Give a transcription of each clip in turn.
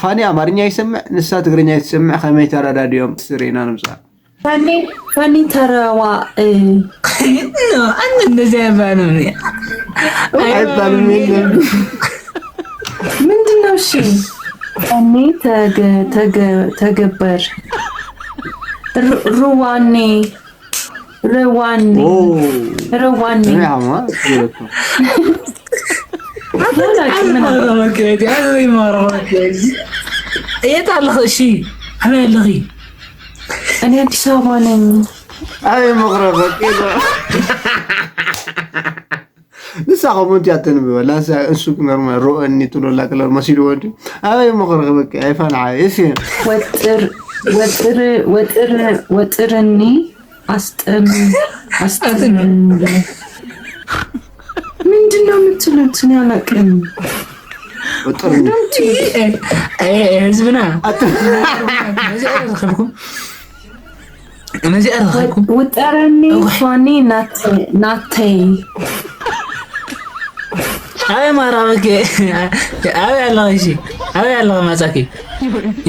ፋኒ ኣማርኛ ይሰምዕ፣ ንሳ ትግርኛ ትሰምዕ፣ ከመይ ተረዳድዮም? ስሪና ንምጻእ። ፋኒ ፋኒ ተረዋ ኣነ እንደዚህ አይባልም። አይባልም የለም። ምንድን ነው? እሺ ፋኒ ተገ- ተገ- ተገበር ሩ- ሩዋኔ ሩዋኔ ኦ፣ ሩዋኔ እኔ አማ ይወጡ። አላውቅም ምን አለ። የት ኣለኺ? እሺ ኣበይ ኣለኺ? እኔ አዲስ አበባ ነኝ። አይ መቅረብ በቂ ነው። ንሳ ኮመንት ያተንብበላ እሱ ኖርማል ሮአኒ ትሎላ ክለር መሲሉ ወዲ ኣበይ መቅረብ በቂ ኣይፋን ዓይ እሺ ወጥር ወጥር ወጥር ወጥርኒ አስጠም አስጠም ምንድን ነው የምትሉት? እኔ አላውቅም። ወጥር ህዝብና ነዚኣ ረኸብኩም ነዚኣ ረኸብኩም ውጠረኒ ፋኒ ናተ- ናተይ ኣበይ ማራበኪ ኣበይ ኣለኺ እሺ ኣበይ ኣለኺ ማጻኪ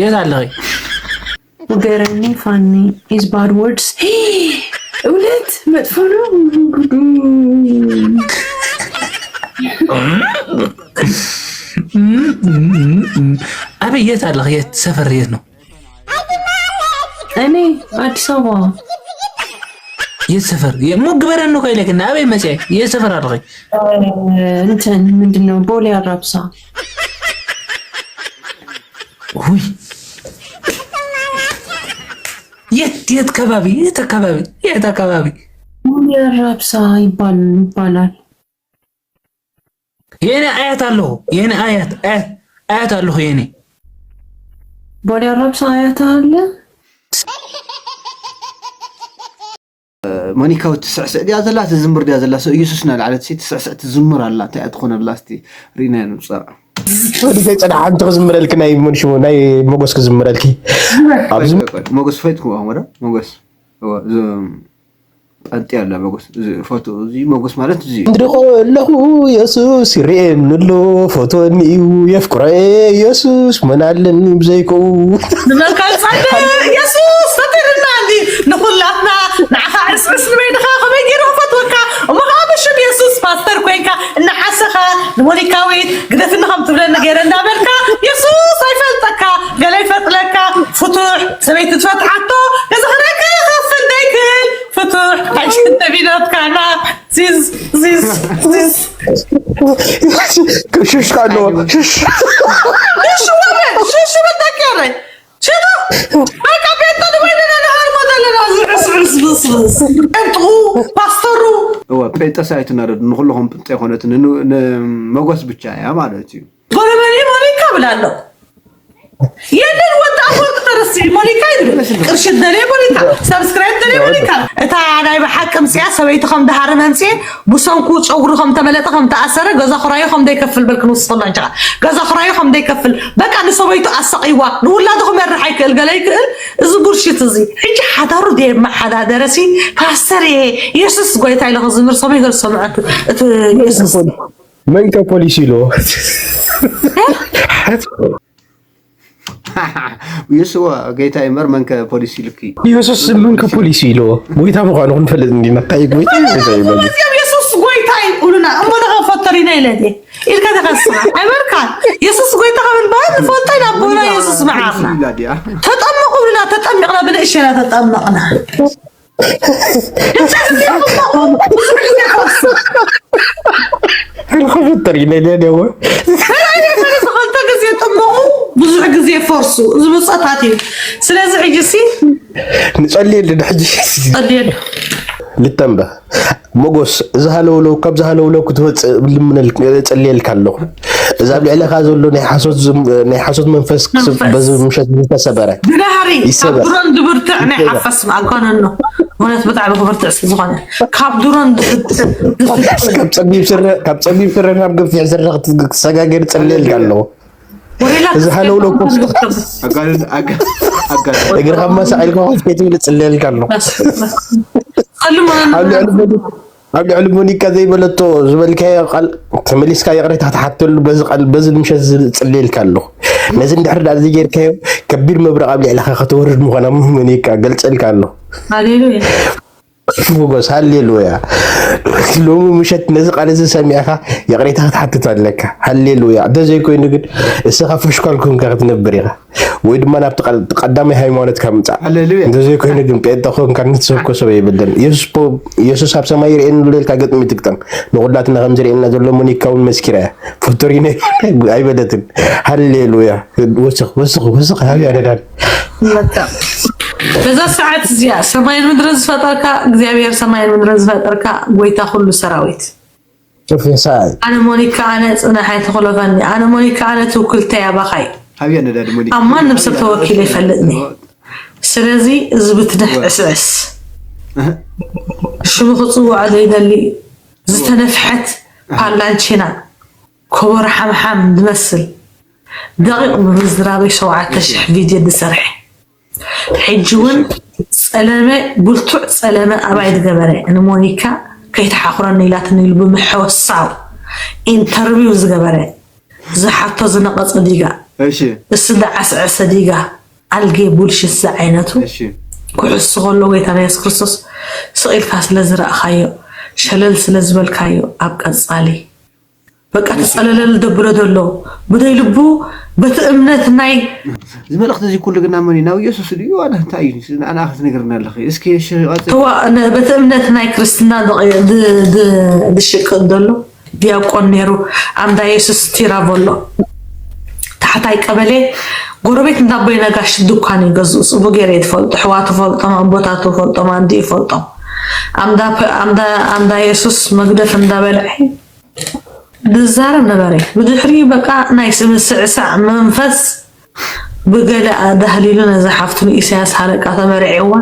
የት ኣለኺ ውገረኒ ፋኒ is bad words። እውነት መጥፎ ነው። ኣበይ የት ኣለኺ የት ሰፈር የት ነው እኔ አዲስ አበባ የት ሰፈር እሞ ግበረኒ እኮ ኢለክና ኣበይ መፅአ የት ሰፈር ኣለኺ እንትን ምንድነው ቦሌ አራብሳ ውይ የት የት ከባቢ የት አካባቢ የት አካባቢ ቦሌ አራብሳ ይባል ይባላል። የኔ አያት ኣለኹ የኔ አያት አያት አያት ኣለኹ የኔ ቦሌ አራብሳ አያት አለ። ሞኒካ ትስዕስዕ ድያ ዘላ ትዝምር ድያ ዘላ ሰው ኢየሱስ ናልዓለት ሲ ትስዕስዕ ትዝምር ኣላ እንታይ ትኾነላ እስቲ ሪና ንምፃእ። ወዲ ዘይፀናሕ ሓንቲ ክዝምረልኪ ናይ መን ሽሙ ናይ ሞጎስ ክዝምረልኪ ኣብዚ ሞገስ ፈይት ክዋ ወደ ሞገስ እዋ፣ እዚ ጠንጢ ኣላ ሞገስ እዚ ፎቶ እዚ ሞገስ ማለት እዚ እንድሪቆ ኣለኹ የሱስ ይርኤኒ ኣሎ ፎቶኒ እዩ የፍቅሮ እየ የሱስ መን ኣለኒ ብዘይክኡ ዝበልካ ጻድቅ የሱስ ፈጢርና እንዲ ንኹላትና ንዓኻ ዕስዕስ ንበይንኻ ከመይ ገይሩ ክፈትወካ እሞ ከዓ ብሽም የሱስ ፓስተር ኮይንካ እናሓሰኻ ንሞኒካዊት ግደፍኒ ከም ትብለኒ ገይረ እንዳበልካ የሱስ ኣይፈልጠካ ገለ ይፈጥለካ ፍቱሕ ሰበይቲ ትፈትሓቶ ገዛ ክራይ ክኸፍል ደይክእል ፍቱሕ ኣይሽንተ ቢኖትካና ዚዝ ዚዝ ዚዝ ሽሽ ካለዎ ሽሽ ሽሽ ወበል ሽሽ በል ጠንቀረ ሽቱ በቃ ቤት ተድወይለና ንሃርሞ ዘለና ዝዕስዕስ ብስብስ እንጥቑ ፓስተሩ እዋ ጴንጠ ሳይት እናረዱ ንኩለኹም ጴንጠ የኮነትን ንመጎስ ብቻ እያ ማለት እዩ። ጎረመኒ ሞኒካ ብላለሁ የለን ወጣ ወርቅ ተረሲ ሞኒካ ይብል ቅርሽ ደሌ ሞኒካ ሰብስክራይብ ደሌ ሞኒካ እታ ናይ ብሓቂ ምፅያ ሰበይቲ ከም ድሃረ መንፅየ ብሰንኩ ጨጉሩ ከም ተመለጠ ከም ተኣሰረ ገዛ ክራዩ ከም ደይከፍል በልክ ንውስኸሎ እንጂ ገዛ ክራዩ ከም ደይከፍል በቃ ንሰበይቱ ኣሰቂዋ ንውላዱ ክመርሕ ኣይክእል ገለ ይክእል እዚ ቡልሽት እዚ ሕጂ ሓዳሩ ደየመሓዳደረ ሲ ፓስተር እየ የሱስ ጎይታ ኢለ ክዝምር ሰበይ ገር ሰምዐት እቲ የሱስ መንከ ፖሊስ ኢሎ የስዋ ጌታ ይመር መንከ ፖሊስ ይልኪ ኢየሱስ መንከ ፖሊስ ኢሎ ጎይታ ምዃኑ ክንፈልጥ እንዲና ታይ ጎይታ ጎይታ ይበል እዚኦም የሱስ ጎይታ ይብሉና እሞ ንኸፈተሪና ኢለ ድየ ኢልካ ተኸስኻ ኣይበርካን የሱስ ጎይታ ከብል በሃል ንፈልጦ ኢና ኣቦና የሱስ መዓርና ኢላ ድያ ተጠመቑ ብሉና ተጠሚቕና ብንእሸና ተጠመቕና ክንክፍጥር ኢለ ደደወ ክልተ ግዜ ጥመቑ ብዙሕ ግዜ ፈርሱ እዚ ብፀታት እዩ ስለዚ ሕጂ ሲ ንጸልየሉ ንሕጂ ጸልየሉ ልተንበ ሞጎስ እዚ ሃለውለው ካብ ዝሃለውለው ክትወፅእ ልምነል ጸልየልካ ኣለኹ እዚ ኣብ ልዕለኻ ዘሎ ናይ ሓሶት ዝም- ናይ ሓሶት መንፈስ ክስ- መንፈስ። በዚ ምሸት ዝተሰበረ ብናህሪ ካብ ይሰበር። ድሮን ድብርትዕ ናይ ሓፈስ ማእኮነኖ እውነት ብጣዕሚ ክብርትዕ ስለ ዝኾነ ካብ ድሮን ድብርትዕ ካብ ጸቢብ ስረ ካብ ጸቢብ ስረ ናብ ገፊሕ ስረ ክትሰጋገር ጸልየልካ ኣለኹ ወሬላ እዚ ሃለውለው ኮስ ኣጋልን ኣጋ- ኣጋልን እግርኻ ማሳዕ ኢልካ ኮፍ ከይትብል ጸልየልካ ኣለኹ ጸልሞ ኣብ ልዕሊ ገዱ ኣብ ልዕሊ ሞኒካ ዘይበለቶ ዝበልካዮ ቃል ተመሊስካ ይቕሬታ ክትሓተሉ በዚ ቃል በዚ ምሸት ዝጽልየልካ ኣለኹ። ነዚ እንድሕር ዳኣ ዘይጌርካዮ ከቢድ መብረቕ ኣብ ልዕልኻ ክትወርድ ምዃና ሞኒካ ገልጸልካ ኣለኹ። ሃሌሉያ። ሞጎስ ሃሌሉያ። ሎሚ ምሸት ነዚ ቃል እዚ ሰሚዕካ ይቕሬታ ክትሓትት ኣለካ። ሃሌሉያ። እንተዘይኮይኑ ግን እስኻ ፈሽኳል ኮንካ ክትነብር ኢኻ። ወይ ድማ ናብቲ ቃል- ቀዳማይ ሃይማኖትካ ምጻእ። ሃሌሉያ። እንተዘይኮይኑ ግን ጴንጠ ኮንካ ንትሰብኮ ሰብ የብልን። የሱስ ፖ- የሱስ ኣብ ሰማይ ይርእየኒ ኣሎ ኢልካ ግጥሚ ትግጠም። ንኹላትና ከም ዝርእየና ዘሎ ሞኒካ እውን መስኪራ እያ። ፍቱሪነ ኣይበለትን። ሃሌሉያ። ወስኽ ወስኽ ወስኽ ሃብያ ነዳድ። በቃ በዛ ሰዓት እዚኣ ሰማይን ምድርን ዝፈጠርካ እግዚኣብሔር፣ ሰማይን ምድርን ዝፈጠርካ ጎይታ ኩሉ ሰራዊት፣ ሶፊሳይ ኣነ ሞኒካ፣ ኣነ ጽናሕ ኣይትኹለፈኒ፣ ኣነ ሞኒካ፣ ኣነ ትውክልተይ ኣባኻይ። ሃብያ ነዳድ ሞኒካ። ኣብ ማንም ሰብ ተወኪለ ይፈልጥኒ። ስለዚ እዚ ብትንሕዕስዕስ ሽሙ ክጽውዖ ዘይደሊ ዝተነፍሐት ፓላንቺና ኮቦር ሓምሓም ዝመስል ደቂቕ ብምዝራበይ ሸውዓተ ሽሕ ቪድዮ ዝሰርሐ ሕጂ እውን ጸለመ ብልቱዕ ጸለመ ኣባይ ዝገበረ ንሞኒካ ከይተሓኹረኒ ኢላትኒ ኢሉ ብምሕወሳው ኢንተርቪው ዝገበረ ዝሓቶ ዝነቐጸ ዲጋ እሺ እሱ ዝዓስዐሰ ዲጋ ኣልጌ ቡልሽት ዝዓይነቱ እሺ ክሕሱ ከሎ ጎይታና የሱስ ክርስቶስ ስቕ ኢልካ ስለ ዝረእኻዮ ሸለል ስለ ዝበልካዮ ኣብ ቀጻሊ በቃ ተጸለለል ደብሎ ዘሎ ብደይ ልቡ በቲ እምነት ናይ እዚ መልእኽቲ እዚ ኩሉ ግና መን እዩ? ናብ ኢየሱስ ድዩ? ዋላ እንታይ እዩ? ንዓና ክትነግርና ኣለኺ። እስኪ እሺ፣ ቀጽል። ተዋ ነ- በቲ እምነት ናይ ክርስትና ዝቕ- ዝ- ዝ- ዝሽቅጥ ዘሎ ዲያቆን ነይሩ ኣምዳ የሱስ ቲራቮ ኣሎ ታሕታይ ቀበሌ ጎረቤት እንዳቦይ ነጋሽ ድኳን ይገዝኡ ጽቡ ገይረ ትፈልጡ ሕዋቱ ፈልጦም ኣቦታቱ ፈልጦም ኣንዲ ይፈልጦም ኣምዳ ፐ- ኣምዳ ኣምዳ የሱስ መግደፍ እንዳበልዐ ዝዛረብ ነበረ። ብድሕሪኡ በቃ ናይ ስምስዕሳዕ መንፈስ ብገለ ኣዳህሊሉ ነዛ ሓፍቱ ንኢሳያስ ሃለቃ ተመርዒዋ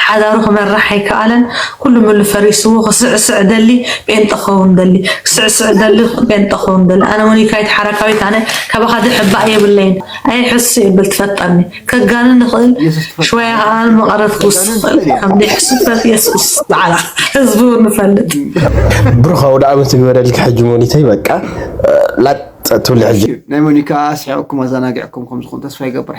ሓዳሩ ክመራሕ ኣይከኣለን። ኩሉ ምሉ ፈሪስዎ ክስዕስዕ ደሊ ጴንጠ ክኸውን ደሊ ክስዕስዕ ደሊ ጴንጠ ክኸውን ደሊ ኣነ ሞኒካይት ሓረካዊት ኣነ ካባኻ ዝሕባእ የብለይን። ኣይሕሱ የብል ትፈጠኒ ከጋንን ንኽእል ሽወያ ከዓ መቐረት ክውስኽ ክእል ከም ዘይሕሱ ፍለጥ የሱስ በዓላ ህዝቡ ንፈልጥ ብሩኽ ኣውደ ዓመት ይግበረልካ ሕጂ ሞኒተይ በቃ ላጥ ትብሊ ሕጂ ናይ ሞኒካ ኣስሒቕኩም ኣዘናጊዕኩም ከም ዝኾን ተስፋ ይገብር።